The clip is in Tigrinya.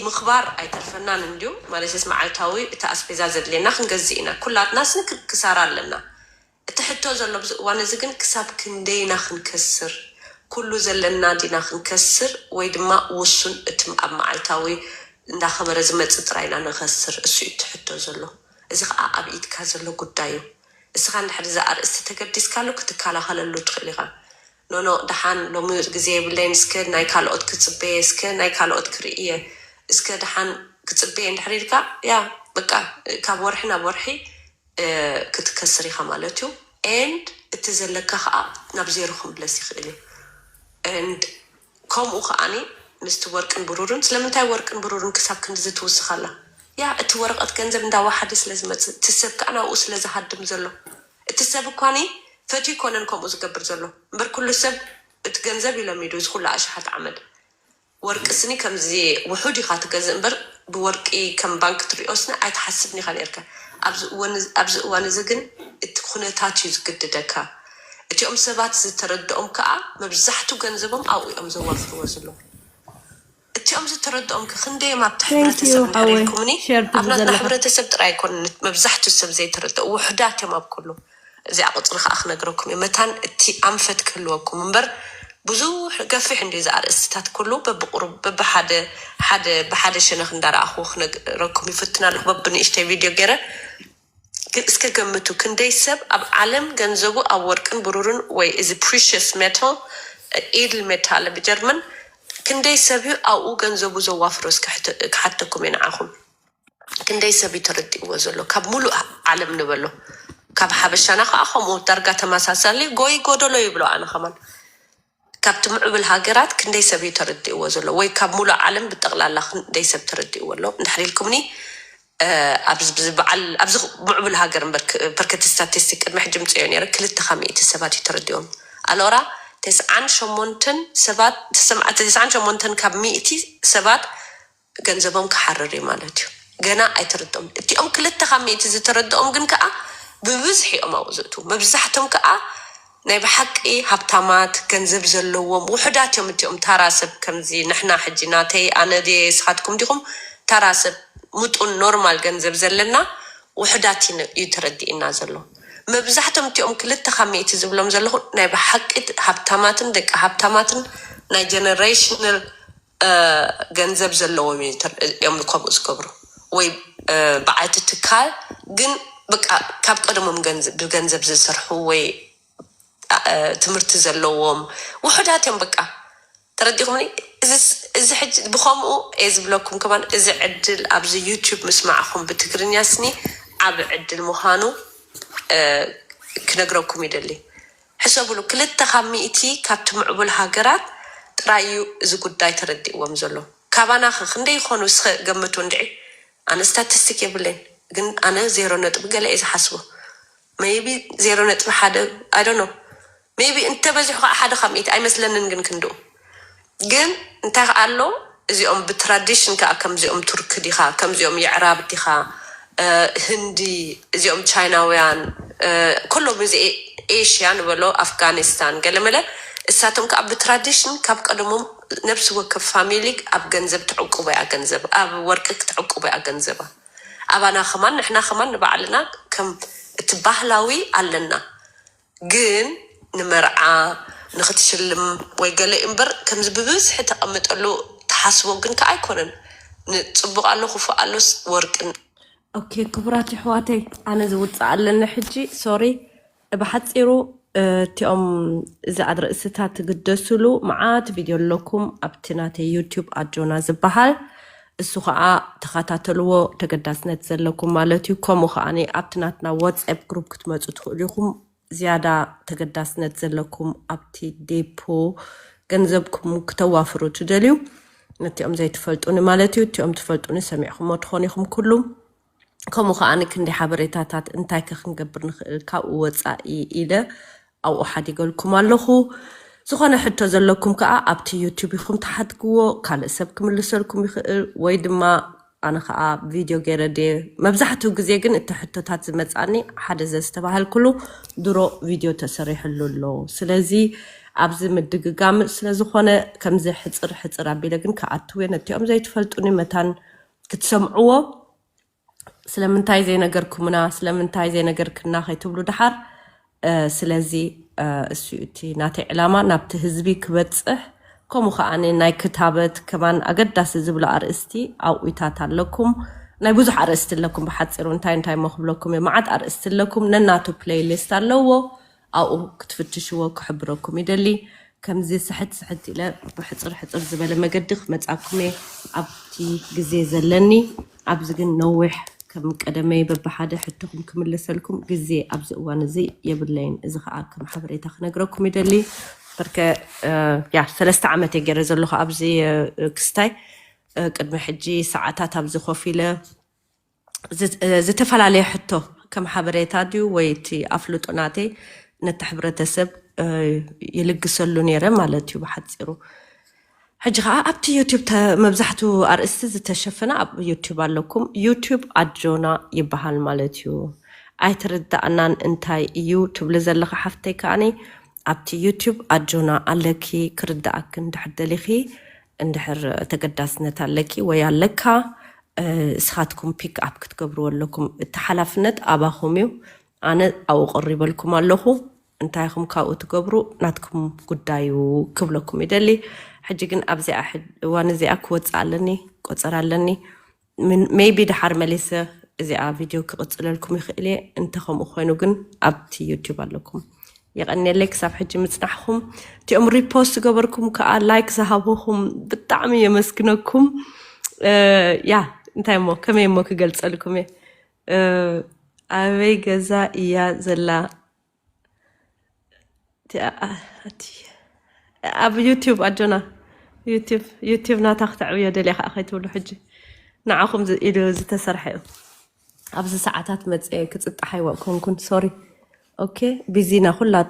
ምኽባር ኣይተርፈናን እንድዩ። ማለትስ መዓልታዊ እቲ ኣስቤዛ ዘድልየና ክንገዝእ ኢና። ኩላትናስ ክሳራ ኣለና። እቲ ሕቶ ዘሎ ኣብዚ እዋን እዚ ግን ክሳብ ክንደይና ክንከስር፣ ኩሉ ዘለና ዲና ክንከስር ወይ ድማ ውሱን እቲ ኣብ መዓልታዊ እንዳኸበረ ዝመጽእ ጥራይና ንኸስር? እሱ እዩ እቲ ሕቶ ዘሎ። እዚ ኸዓ ኣብ ኢድካ ዘሎ ጉዳይ እዩ። እስኻ እንድሕር እዚ ኣርእስቲ ተገዲስካሉ ክትከላኸለሉ ትኽእል ኢኻ። ኖኖ ደሓን ሎሚ ግዜ የብለይን፣ እስከ ናይ ካልኦት ክጽበየ፣ እስከ ናይ ካልኦት ክርእየ፣ እስከ ደሓን ክጽበየ እንድሕር ኢልካ፣ ያ በቃ ካብ ወርሒ ናብ ወርሒ ክትከስር ኢኻ ማለት እዩ። ኤንድ እቲ ዘለካ ከዓ ናብ ዜሮ ክምለስ ይኽእል እዩ። ኤንድ ከምኡ ከዓኒ ምስቲ ወርቅን ብሩርን፣ ስለምንታይ ወርቅን ብሩርን ክሳብ ክንድዚ ትውስኽ ኣላ? ያ እቲ ወረቐት ገንዘብ እንዳወሓደ ስለ ዝመፅእ፣ እቲ ሰብ ከዓ ናብኡ ስለ ዝሃድም ዘሎ። እቲ ሰብ እኳኒ ፈትዩ ይኮነን ከምኡ ዝገብር ዘሎ እምበር፣ ኩሉ ሰብ እቲ ገንዘብ እዩ ለሚዱ፣ እዚ ኩሉ ኣሽሓት ዓመት። ወርቂ ስኒ ከምዚ ውሑድ ኢኻ ትገዝእ እምበር፣ ብወርቂ ከም ባንክ ትሪኦ ስኒ ኣይትሓስብን ኢኻ ነርካ። ኣብዚ እዋን እዚ ግን እቲ ኩነታት እዩ ዝግድደካ። እቲኦም ሰባት ዝተረድኦም ከዓ መብዛሕቱ ገንዘቦም ኣብኡ እዮም ዘዋፍርዎ ዘለዉ። እቲኦም ዝተረድኦም ከ ክንደዮም ኣብቲ ሕብረተሰብ እንድሕር ኢልኩምኒ፣ ኣብ ናትና ሕብረተሰብ ጥራይ ኣይኮንን መብዛሕቱ ሰብ ዘይተረድኦ፣ ውሑዳት እዮም ኣብ ኩሉ። እዚኣ ቁፅሪ ከዓ ክነግረኩም እየ፣ መታን እቲ ኣንፈት ክህልወኩም እምበር፣ ብዙሕ ገፊሕ እንዲ እዚ ኣርእስትታት ኩሉ በብቁሩብ በብሓደ ሓደ ብሓደ ሸነኽ እንዳረኣኹ ክነግረኩም ይፍትን ኣለኹ። በብንእሽተይ ቪድዮ ገይረ ግን እስከ ገምቱ፣ ክንደይ ሰብ ኣብ ዓለም ገንዘቡ ኣብ ወርቅን ብሩርን ወይ እዚ ፕሪሽስ ሜታል፣ ኢድል ሜታል ብጀርመን፣ ክንደይ ሰብ እዩ ኣብኡ ገንዘቡ ዘዋፍሮ? እስከ ክሓተኩም እየ ንዓኹም። ክንደይ ሰብ እዩ ተረዲእዎ ዘሎ? ካብ ሙሉእ ዓለም ንበሎ። ካብ ሓበሻና ከዓ ከምኡ ዳርጋ ተመሳሳሊ ጎይ ጎደሎ ይብሎ ኣነ ከማን። ካብቲ ምዕብል ሃገራት ክንደይ ሰብ እዩ ተረዲእዎ ዘሎ? ወይ ካብ ሙሉእ ዓለም ብጠቕላላ ክንደይ ሰብ ተረዲእዎ ኣሎ? እንድሕር ኢልኩምኒ፣ እ፣ ኣብዚ፣ ኣብዚ በዓል፣ ኣብዚ ምዕብል ሃገር እምበር ክ-፣ ፐርከቲ ስታቲስቲክ ቅድሚ ሕጂ ምፅዮ ነይረ፣ ክልተ ካብ ሚእቲ ሰባት እዩ ተረዲኦም። ኣሎራ፣ ተስዓን ሸሞንተን ሰባት፣ ተሰምዓ-፣ ተስዓን ሸሞንተን ካብ ሚእቲ ሰባት ገንዘቦም ክሓርር እዩ ማለት እዩ። ገና ኣይተረድኦም። እቲኦም ክልተ ካብ ሚእቲ ዝተረድኦም ግን ከዓ ብብዝሒ እዮም ኣብኡ ዝእትዉ። መብዛሕቶም ከዓ ናይ ብሓቂ ሃብታማት፣ ገንዘብ ዘለዎም፣ ውሑዳት እዮም። እቲኦም ታራ ሰብ ከምዚ ንሕና ሕጂ ናተይ፣ ኣነ ድየ፣ ስኻትኩም ዲኹም፣ ታራ ሰብ፣ ምጡን ኖርማል ገንዘብ ዘለና ውሑዳት እዩ ነ-፣ እዩ ተረዲእና ዘሎ። መብዛሕቶም እቲኦም ክልተ ካብ ሚእቲ ዝብሎም ዘለኹ ናይ ብሓቂ ሃብታማትን ደቂ ሃብታማትን ናይ ጀነሬሽናል እ፣ ገንዘብ ዘለዎም እዩ ተር-፣ እዮም ከምኡ ዝገብሩ። ወይ፣ እ፣ በዓልቲ ትካል ግን በቃ ካብ ቀደሞም ገንዘብ፣ ብገንዘብ ዝሰርሑ ወይ፣ እ፣ ትምህርቲ ዘለዎም ውሑዳት እዮም በቃ። ተረዲኹምኒ? እዚ ስ-፣ እዚ ሕጂ ብኸምኡ እየ ዝብለኩም ከማን፣ እዚ ዕድል ኣብዚ ዩቱብ ምስማዕኹም ብትግርኛ ስኒ ዓቢ ዕድል ምዃኑ፣ እ፣ ክነግረኩም ይደሊ። ሕሰብሉ፣ ክልተ ካብ ሚእቲ ካብቲ ምዕቡል ሃገራት ጥራይ እዩ እዚ ጉዳይ ተረዲእዎም ዘሎ። ካባና ኸ ክንደይ ይኾኑ? እስኸ ገምቱ እንድዒ። ኣነ ስታቲስቲክ የብለይን፣ ግን ኣነ ዜሮ ነጥቢ ገለ እየ ዝሓስቦ። ሜይቢ ዜሮ ነጥቢ ሓደ፣ I don't know። ሜይቢ እንተበዚሑ ከዓ ሓደ ካብ ሚእቲ ኣይመስለንን፣ ግን ክንድኡ። ግን እንታይ ከዓ ኣሎ፣ እዚኦም ብትራዲሽን ከዓ ከምዚኦም ቱርክ ዲኻ፣ ከምዚኦም የዕራብ ዲኻ፣ እ፣ ህንዲ፣ እዚኦም ቻይናውያን፣ እ፣ ኩሎም እዚ ኤ-፣ ኤሽያ ንበሎ፣ ኣፍጋኒስታን፣ ገለመለ፣ እሳቶም ከዓ ብትራዲሽን ካብ ቀደሞም ነብሲ ወከፍ ፋሚሊ ኣብ ገንዘብ ትዕቁቦ እያ ገንዘብ፣ ኣብ ወርቂ ክትዕቁቦ እያ ገንዘባ። ኣባና ከማን፣ ንሕና ከማን ንባዕልና ከም እቲ ባህላዊ ኣለና። ግን ንመርዓ ንኽትሽልም ወይ ገለ እምበር ከምዚ ብብዝሒ ተቐምጠሉ ትሓስቦ ግን ከኣ ኣይኮነን። ንጽቡቕ ኣሎ ክፉእ ኣሎስ ወርቅን። ኦኬ ክቡራት ኣሕዋተይ፣ ኣነ ዝውጽእ ኣለኒ ሕጂ። ሶሪ፣ ብሓጺሩ፣ እ፣ እቲኦም እዚ ኣርእስታት ትግደስሉ መዓት ቪድዮ ኣለኩም ኣብቲ ናተይ ዩቱብ ኣጆና ዝበሃል። እሱ ኸዓ ተኸታተልዎ፣ ተገዳስነት ዘለኩም ማለት እዩ። ከምኡ ኸዓ ኣብቲ ናትና ዋትስኣፕ ግሩፕ ክትመጹ ትኽእሉ ኢኹም። ዝያዳ ተገዳስነት ዘለኩም ኣብቲ ዴፖ ገንዘብኩም ክተዋፍሩ ትደልዩ፣ ነቲኦም ዘይትፈልጡኒ ማለት እዩ። እቲኦም ትፈልጡኒ ሰሚዕኹሞ ትኾኑ ኢኹም ኩሉ። ከምኡ ኸዓ ክንዲ ሓበሬታታት እንታይ ከ ክንገብር ንኽእል ካብኡ ወጻኢ ኢለ ኣብኡ ሓዲገልኩም ኣለኹ። ዝኾነ ሕቶ ዘለኩም ከኣ ኣብቲ ዩቱብ ኢኹም ትሓትግዎ፣ ካልእ ሰብ ክምልሰልኩም ይኽእል፣ ወይ ድማ ኣነ ኸኣ ቪድዮ ገይረ ድየ። መብዛሕትኡ ግዜ ግን እቲ ሕቶታት ዝመጻኒ ሓደ ዘስተባሃልኩሉ ድሮ ቪድዮ ተሰሪሕሉ ኣሎ። ስለዚ ኣብዚ ምድግጋም ስለ ዝኾነ ከምዚ ሕፅር ሕፅር ኣቢለ ግን ክኣትው እየ። ነቲኦም ዘይትፈልጡኒ መታን ክትሰምዕዎ ስለምንታይ ዘይነገርኩምና፣ ስለምንታይ ዘይነገርክና ከይትብሉ ድሓር። ስለዚ እሱ እቲ ናተይ ዕላማ ናብቲ ህዝቢ ክበፅሕ፣ ከምኡ ከዓ ናይ ክታበት ከማን ኣገዳሲ ዝብሎ ኣርእስቲ ኣብኡታት ኣለኩም። ናይ ብዙሕ ኣርእስቲ ኣለኩም። ብሓፂሩ እንታይ እንታይ ሞ ክብለኩም እየ። መዓት ኣርእስቲ ኣለኩም። ነናቱ ፕሌይሊስት ኣለዎ። ኣብኡ ክትፍትሽዎ ክሕብረኩም ይደሊ። ከምዚ ስሕት ስሕት ኢለ ብሕፅር ሕፅር ዝበለ መገዲ ክመፃኩም እየ ኣብቲ ግዜ ዘለኒ። ኣብዚ ግን ነዊሕ ከም ቀደመይ በብሓደ ሕቶኹም ክምልሰልኩም ግዜ ኣብዚ እዋን እዚ የብለይን። እዚ ከዓ ከም ሓበሬታ ክነግረኩም ይደሊ። በርከ ያ ሰለስተ ዓመት እየ ገይረ ዘለኹ ኣብዚ ክስታይ። ቅድሚ ሕጂ ሰዓታት ኣብዚ ኮፍ ኢለ ዝተፈላለየ ሕቶ ከም ሓበሬታ ድዩ ወይ እቲ ኣፍልጦ ናተይ ነቲ ሕብረተሰብ ይልግሰሉ ነይረ ማለት እዩ ብሓፂሩ። ሕጂ ከዓ ኣብቲ ዩቲብ መብዛሕቱ ኣርእስቲ ዝተሸፈነ ኣብ ዩቲብ ኣለኩም። ዩቲብ ኣጆና ይበሃል ማለት እዩ። ኣይትርዳእናን እንታይ እዩ ትብሊ ዘለካ ሓፍተይ ከዓኒ ኣብቲ ዩቲብ ኣጆና ኣለኪ ክርዳእኪ እንድሕር ደሊኪ እንድሕር ተገዳስነት ኣለኪ ወይ ኣለካ እስኻትኩም ፒክ ኣፕ ክትገብርዎ ኣለኩም። እቲ ሓላፍነት ኣባኹም እዩ። ኣነ ኣብኡ ቀሪበልኩም ኣለኹ። እንታይ ኢኹም ካብኡ ትገብሩ ናትኩም ጉዳዩ ክብለኩም ይደሊ። ሕጂ ግን ኣብዚኣ እዋን እዚኣ ክወፅእ ኣለኒ፣ ቆፀር ኣለኒ። ሜይቢ ድሓር መሊሰ እዚኣ ቪድዮ ክቕፅለልኩም ይኽእል እየ። እንተ ከምኡ ኮይኑ ግን ኣብቲ ዩቲብ ኣለኩም። የቐንየለይ ክሳብ ሕጂ ምፅናሕኹም። እቲኦም ሪፖስት ዝገበርኩም ከዓ ላይክ ዝሃብኹም ብጣዕሚ የመስግነኩም። ያ እንታይ እሞ ከመይ እሞ ክገልፀልኩም እየ። ኣበይ ገዛ እያ ዘላ? ኣብ ዩቲብ ኣጆና ዩቲብ ናታ ክተዕብዮ ደልያ ከዓ ከይትብሉ ሕጂ ንዓኹም ኢሉ ዝተሰርሐ እዩ። ኣብዚ ሰዓታት መፅአ ክፅጣሓይዋ ኮንኩን ሶሪ። ኦኬ ቢዚና ኩላትና